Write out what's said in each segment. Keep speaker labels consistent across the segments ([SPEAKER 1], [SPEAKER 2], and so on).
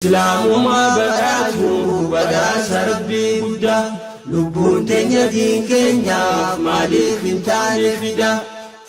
[SPEAKER 1] Islaamummaa badhaatu badhaasa Rabbii guddaa. Lubbuun teenya diin keenyaaf maaliif hin taane fida?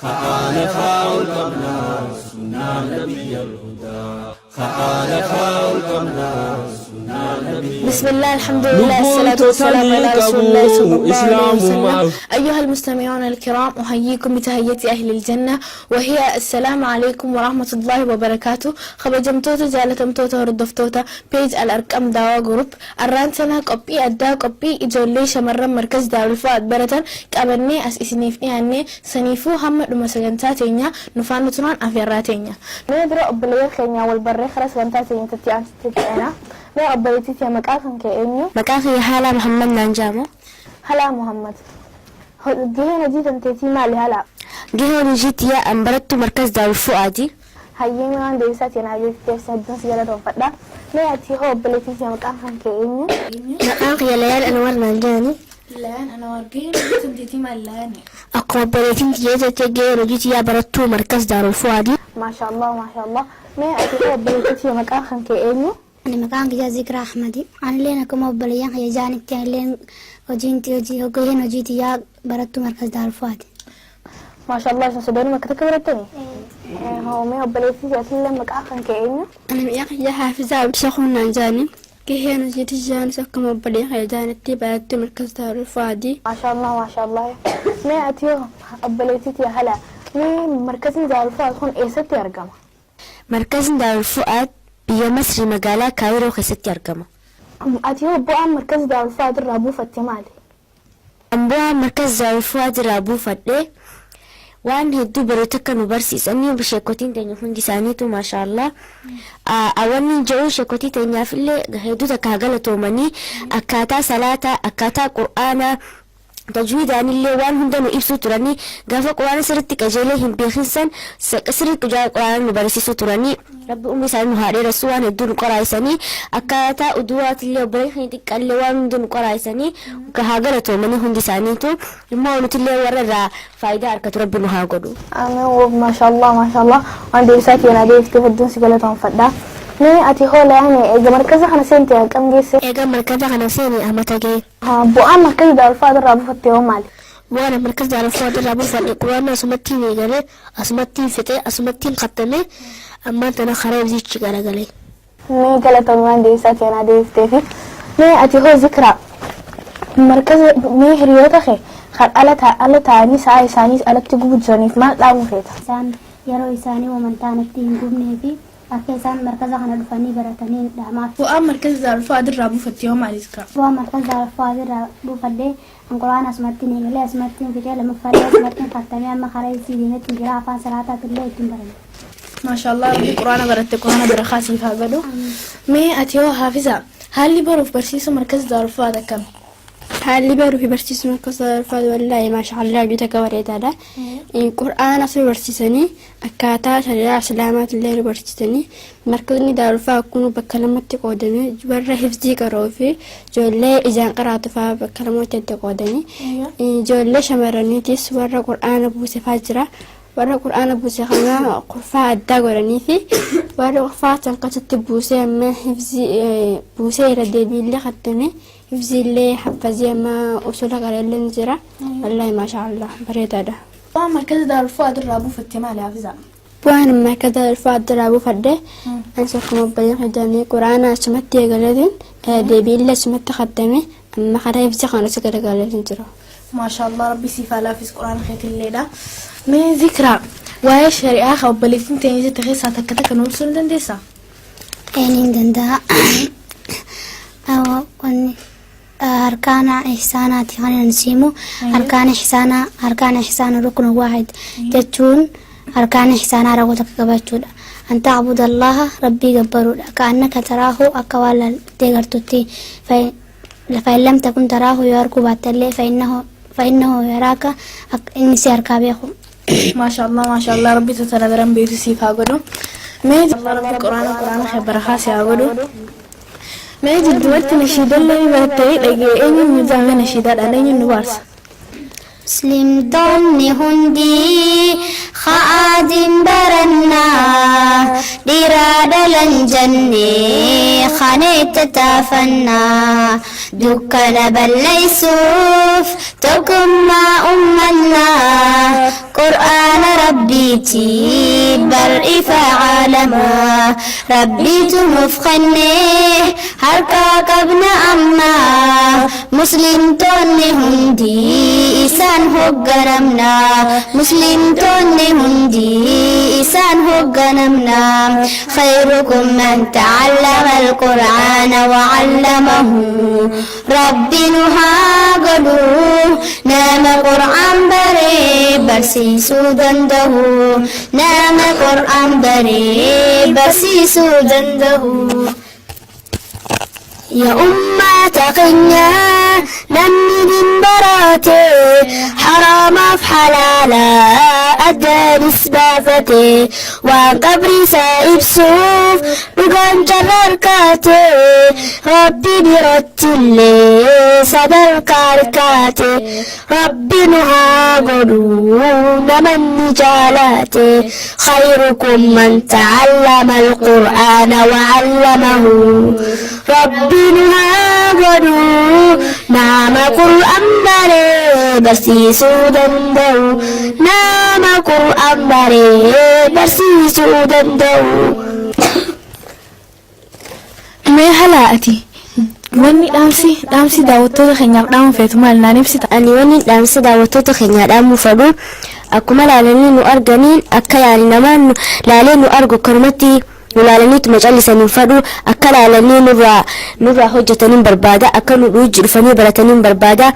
[SPEAKER 1] Ka'aa lafaa ol qabnaa sunnaa nabiyyal hudaa. Ka'aa lafaa ol qabnaa sunnaa nabiyyal.
[SPEAKER 2] بسم الله، الحمد لله،
[SPEAKER 1] Lubbuun
[SPEAKER 2] الصلاة والسلام
[SPEAKER 1] totanii
[SPEAKER 2] على رسول
[SPEAKER 1] qabu
[SPEAKER 2] الله صلى الله عليه وسلم.
[SPEAKER 1] islaamummaaf.
[SPEAKER 2] أيها المستمعون الكرام، أحييكم بتحية أهل الجنة، وهي السلام عليكم ورحمة الله وبركاته. Kabajamtoota jaalatamtoota hordoftoota page Al Arqam Daawaa Group, arraan sana qophii addaa, qophii ijoollee shamarran Markaz Daarul Fu'aad baratan qabannee as isiniif dhiyaannee, saniifuu hamma dhuma sagantaa teenyaa nu faana turaan afeerraa teenya. Mee dura obboleeyyan keenyaa wal barree karaa sagantaa teenyatti aansitti ceena. Mee obboleettii tee, maqaa kan kee eenyu?
[SPEAKER 3] Maqaan kiyya Haalaa Muhammad naan jedhama.
[SPEAKER 2] Halaa Muhammad. Gaheen hojii tanteetii maali, Halaa?
[SPEAKER 3] Gaheen hojii tiyyaa an barattu Markaz Daarul Fu'aadi.
[SPEAKER 2] Hayyee, waan deebisaa teenaa beekteef hedduun si galatoonfadha. Mee ati hoo, obboleettii tee, maqaan kan kee eenyu?
[SPEAKER 3] Maqaan kiyya Layaan Anwar naan jedhani.
[SPEAKER 2] Layaan Anwar, gaheen hojii tanteetii maali, Layaan?
[SPEAKER 3] Akkuma obboleettiin tiyya jettee, gaheen hojii tiyyaa barattuu Markaz Daarul Fu'aadi.
[SPEAKER 2] Maashaallah, maashaallah. Mee ati hoo, obboleettii tiyya, maqaan kan kee eenyu?
[SPEAKER 4] Ani maqaan kiyya Zikraa Ahmadi. Anilleen akkuma obboleeyyan kiyya jaanitti anilleen hojiin hojii gaheen hojii tiyyaa barattuu Markaz Daarul Fu'aadi.
[SPEAKER 2] Maashaallah, isin sadanuu bakka takka barattanii? Hoo, mee obboleettii tiyya, atillee maqaa kan kee eenyu?
[SPEAKER 3] Ani maqaan kiyya Haafizaa Abdishakuur naan jedhani. Gaheen hojii tiyyaanis akkuma obboleeyyan kiyya jaanitti barattuu Markaz Daarul Fu'aadi.
[SPEAKER 2] Maashaallah, maashaallah. Mee ati hoo, obboleettii tiyya Halaa, mee markazni Daarul Fu'aad kun eessatti argama?
[SPEAKER 3] Markazni Daarul Fu'aad biyya Masrii magaalaa Kaayiroo keessatti argama.
[SPEAKER 2] Ati hoo, bu'aan markaza Daarul Fu'aad irraa buufatte maali?
[SPEAKER 3] An bu'aan Markaz Daarul Fu'aad irraa buufadhe waan hedduu bareedu akka nu barsiisanii sheekotiin teenya hundi isaaniitu, maashaallah. Wanni jedhu, sheekotii teenyaaf illee hedduu takka haa galatoomanii. Akkaataa salaataa, akkaataa qur'aanaa, tajwiidaan illee waan hunda nu ibsuu turanii. Gaafa quraana sirriitti qajeelee hin beekin san sirriitti quraana nu barsiisuu turanii. Rabbi umrii isaanii nu haa dheeressu. Waan hedduu nu qoraayisanii, akkaataa uduwaatillee, obboleeyyan keenya xiqqaallee waan hunda nu qoraayisanii. Haa galatoomanii hundi isaaniitu. Immoo nutillee warra irraa faayidaa argatu Rabbi nu haa godhu.
[SPEAKER 2] Amiin, maashaallah, maashaallah. Waan deebisaa keenyaa deebiftee hedduun si galatoomfadha. Mee ati hoo, Layaane, eega markaza kana seente haqam geesse?
[SPEAKER 3] Egaa markaza kana seene amata ga'e.
[SPEAKER 2] Bu'aan markaza Daarul Fu'aad irraa buufatte hoo maali?
[SPEAKER 3] Bu'aan markaza Daarul Fu'aad irraa buufadhe quraana asumattiin eegalee, asumattiin fixee, asumattiin kattamee, ammaan tana karaa ibsichi garagalee.
[SPEAKER 2] Mee galatoomii waan deebisaa keenyaa deebifteefi. Mee ati hoo, Zikraa, markaza mee hiriyoota kee kan ala taa'anii sa'a isaanii alatti gubu jiraniif maal dhaamuu feeta?
[SPEAKER 4] Isaan yeroo isaanii wamantaanatti hin gubnee fi akka isaan markaza kana dhufanii baratanii dhaamaaf.
[SPEAKER 2] Bu'aan markaza Daarul Fu'aad irraa buufatte hoo maali, Zikraa?
[SPEAKER 4] Bu'aan markaza Daarul Fu'aad irraa buufadhe an quraana asumattiin eegalee, asumattiin fixee, lammaffaallee asumattiin kattamee, amma karaa isii deemetti jira, afaan salaataatillee ittiin baranne.
[SPEAKER 2] Maashaallah, Rabbi quraana baratte quraana barakaa siif haa godhu. Mee ati hoo, Haafiza, haalli baruuf barsiisuu markaza Daarul Fu'aad akkami?
[SPEAKER 3] Haalli baruu fi barsiisuu markaza Daarul Fu'aad wallaahi maashaallah, hojii takka bareedaadha. Qur'aana nu barsiisanii, akkaataa shari'aa islaamaatillee nu barsiisanii. Markazni Daarul Fu'aad kun bakka lamatti qoodame, warra hifzii qaroo fi ijoollee ijaan qaraatu fa'aa bakka lamatti adda qoodanii. Ijoollee shamarraniitis warra qur'aana buuse fa'aa jira. Warra qur'aana buuse kana kurfaa addaa godhanii fi warra kurfaa san keessatti buusee, amma hifzii buusee irra deebiillee kattame, hifziillee haffazii, amma usula qareellee ni jira. Wallaahi maashaallah, bareedaadha.
[SPEAKER 2] Bu'aan markaza Daarul Fu'aad irraa buufatte maali, Haafiza?
[SPEAKER 3] Bu'aan markaza Daarul Fu'aad irraa buufadhe anis akkuma obboleeyyan hojjannee quraana achumatti eegaleetiin deebiillee achumatti kattame, amma karaa hifzii kana si garagaaleetiin jira.
[SPEAKER 2] Maashaallah, Rabbi siif haa laafis quraana keetilleedha. Mee Zikraa, waa'ee shari'aa kan obboleettiin teenya jette keessaa takka takka nu ibsuu ni dandeessaa?
[SPEAKER 4] Een, danda'a. Wanni arkaana ihsaanaati kan inni siimu, arkaana ihsaanaa, arkaana ihsaana ruknu waahid jechuun arkaana ihsaanaa raawwatu akka qabaachuudha. An ta'buda Allaha, Rabbii gabbaruudha. Ka'annaka taraahu, akka waan laaltee gartutti. فإن لم تكن تراه, yoo arguu baattellee, فإنه يراك, inni si harkaa beeku.
[SPEAKER 2] Maashaallah, maashaallah, Rabbi tana daran beektu siif haa godhu. Mee Rabbi quraana kee barakaa si haa godhu. Mee jidduutti nashiidallee ni barattanii dhagee, eenyuun nu jaame nashiidaadhaan, eenyuun nu baarsa?
[SPEAKER 4] Muslimtoonni hundi kha'aadin barannaa, dhiiraa dhalan jennee. Taanee tattaafannaa dukkana balleessuuf tokkummaa ummannaa. Qur'aana Rabbiiti bar ifa caalamaa, Rabbiitu nuuf kennee harkaa qabna ammaa. Muslimtoonni hundi isaan hoogganamna, muslimtoonni hundi isaan hoogganamna. خيركم من تعلم القرآن وعلمه. Rabbi nu haa godhu nama Qur'aan baree barsiisuu danda'u, nama Qur'aan baree barsiisuu danda'u. Yaa ummata keenya, namni din barate haraamaaf halaala addaanis baafate, waan qabri isaa ibsuuf dhugaan jarra harkaate, Rabbi biratti illee sadarkaa harkaate. Rabbi nu haa godhu namanni jaalate. خيركم من تعلم القرآن وعلمه. Rabbi nu haa godhu nama Qur'aan baree barsiisuu danda'u, nama Qur'aan baree barsiisuu danda'u.
[SPEAKER 2] Mee halaa ati wanni dhaamsi daawwattoota keenyaaf dhaamu feetu maal naan ibsita?
[SPEAKER 3] Ani wanni dhaamsa daawwattoota keenyaa dhaamuu fedhu, akkuma laalanii nu arganiin, akka yaani namaan laalee nu argu akkanumatti nu laalaniituma callisaniin fedhu, akka laalanii nurraa hojjetaniin barbaada, akka nu dhuujji dhufanii barataniin barbaada,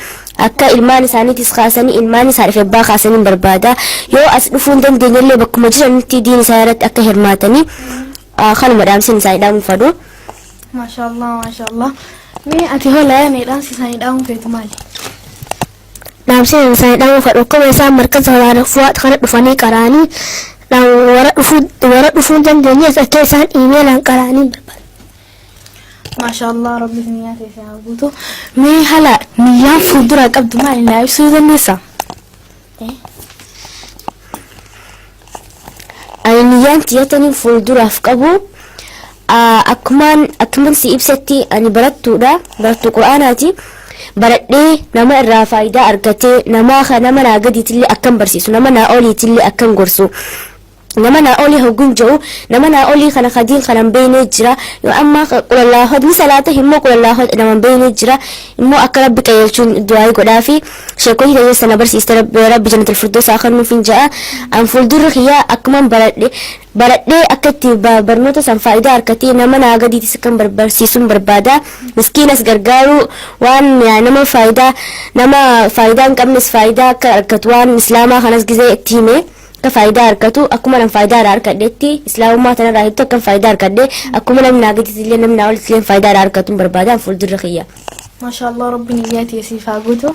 [SPEAKER 3] akka ilmaan isaaniitis kaasanii ilmaan isaa dhufe abbaa kaasaniin barbaada. Yoo as dhufuu hin dandeenyellee bakkuma jiranitti diin isaa irratti akka hirmaatanii, kanuma dhaamsin isaanii dhaamuu fedhu.
[SPEAKER 2] Maashaallah, maashaallah. Mee ati hoo laayanii dhaamsi isaanii dhaamuu feetu maali?
[SPEAKER 4] Dhaamsi isaanii dhaamuu fedhu, akkuma isaan markaza Fuwaat kana dhufanii qaraanii, warra dhufuu hin dandeenyees akka isaan iimeelaan qaraanii barbaada.
[SPEAKER 2] Maashaallah, Rabbi niyyaa teessee haa guutu. Mee haala niyyaan fuulduraa qabdu maali naa ibsuu dandeessaa?
[SPEAKER 3] Ani niyyaan tiyyatanii fuulduraaf qabu, akkumaan si ibsetti, ani barattuudha, barattuu Qur'aanaati. Baradhee nama irraa faayidaa argatee, nama naa gadiitillee akkan barsiisu, nama naa oliitillee akkan gorsu. Nama naa olii hoggun jedhu, nama naa olii kana kadiin kana hin beekne jira. Yoo amma qulallaa salaata immoo qulallaa nama hin beekne jira immoo, akka Rabbi qajeelchuun du'aa godhaa fi sheekota ta'ee sana barsiiste Rabbi jannatul firdaus haa kennuuf hin ja'a. An fuuldurri kiyyaa akkuman baradhe baradhee akka itti barnoota san faayidaa argatee nama naa gadiitis akkan barsiisuun barbaada. Miskiinas gargaaruu, waan nama faayidaa nama faayidaa hin qabnes faayidaa akka argatu, waan islaamaa kanas gizee itti hime akka faayidaa argatu, akkuma nan faayidaa irraa argadhetti, islaamummaa tanarraa hedduu akkan faayidaa argadhe, akkuma namni naa gadiitti illee namni naa olitti illee faayidaa irraa argatu hin barbaada fuuldurri kiyya.
[SPEAKER 2] Maashaallah, Rabbi niyyaa teessiif haa guutu.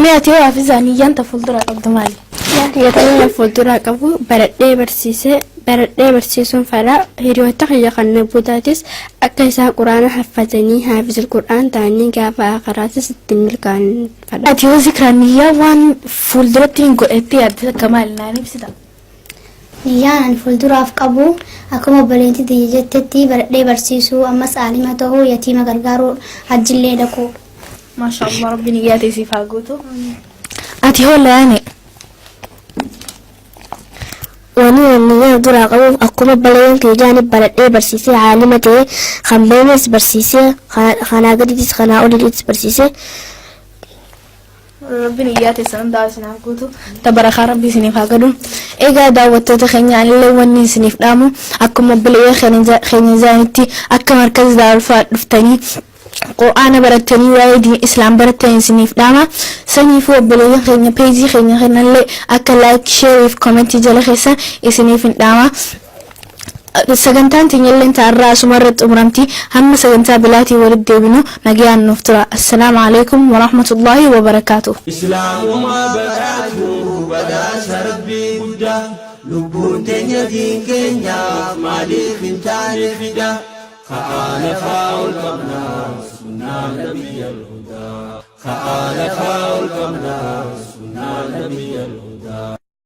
[SPEAKER 2] Mee ati hoo Hafizaa, niyyaan ta fuulduraa qabdu maali?
[SPEAKER 5] Niyyaan fuulduraa qabu baradhee barsiisee baradhee barsiisuun fedha. Hiriyoota kiyya kan boodaatis akka isaan Quraana haffatanii haafizul Qur'aan ta'anii gaafa akharaatis ittiin milkaa'an fedha.
[SPEAKER 2] Ati hoo Zikraa, niyyaa waan fuulduratti hin godhattee yaadde akka maali naan ibsita?
[SPEAKER 4] Niyyaan ani fuulduraaf qabu akkuma obboleettii tiyya jettetti baradhee barsiisuu, ammas aalima ta'uu, yatiima gargaaruu, hajjillee dhaquu.
[SPEAKER 2] Maashaallah, Rabbi niyyaa teessiif haa guutu. Ati hoo layaane?
[SPEAKER 4] Wani niyyaa duraa qabuuf akkuma obboleeyyan kiyya jaanii baradhee barsiisee aalima ta'ee, kan beeknes barsiisee, kanaa gadiitis kanaa oliitis barsiisee.
[SPEAKER 2] Rabbi niyyaa teessan hundaa isinaaf guutu. Tabarakaa Rabbi isiniif haa godhu. Egaa daawwattoota keenya, anillee wanni isiniif dhaamu akkuma obboleeyyan keenya jaanitti akka markaza Daarulfaa dhuftanii Qur'aana barattanii waa'ee diin islaam barattanii isiniif dhaama. Saniifuu obboleeyyan keenya, peejii keenya kanallee akka like, share fi comment jala keessan isiniif hin dhaama. Sagantaan teenyallee ta'arraa asuma irratti xumuramti. Hamma sagantaa bilaatii walitti deebinu nagayaan nuuf tura. Assalaamu alaikum warahmatullaahi wabarakaatuh.
[SPEAKER 1] Islaamummaa badhaatu badhaasa Rabbii guddaa, lubbuun teenya diin keenyaaf maaliif hin taane fida? Ka'aa lafaa ol qabnaa sunnaa nabiyyal hudaa, ka'aa lafaa ol qabnaa sunnaa nabiyyal hudaa.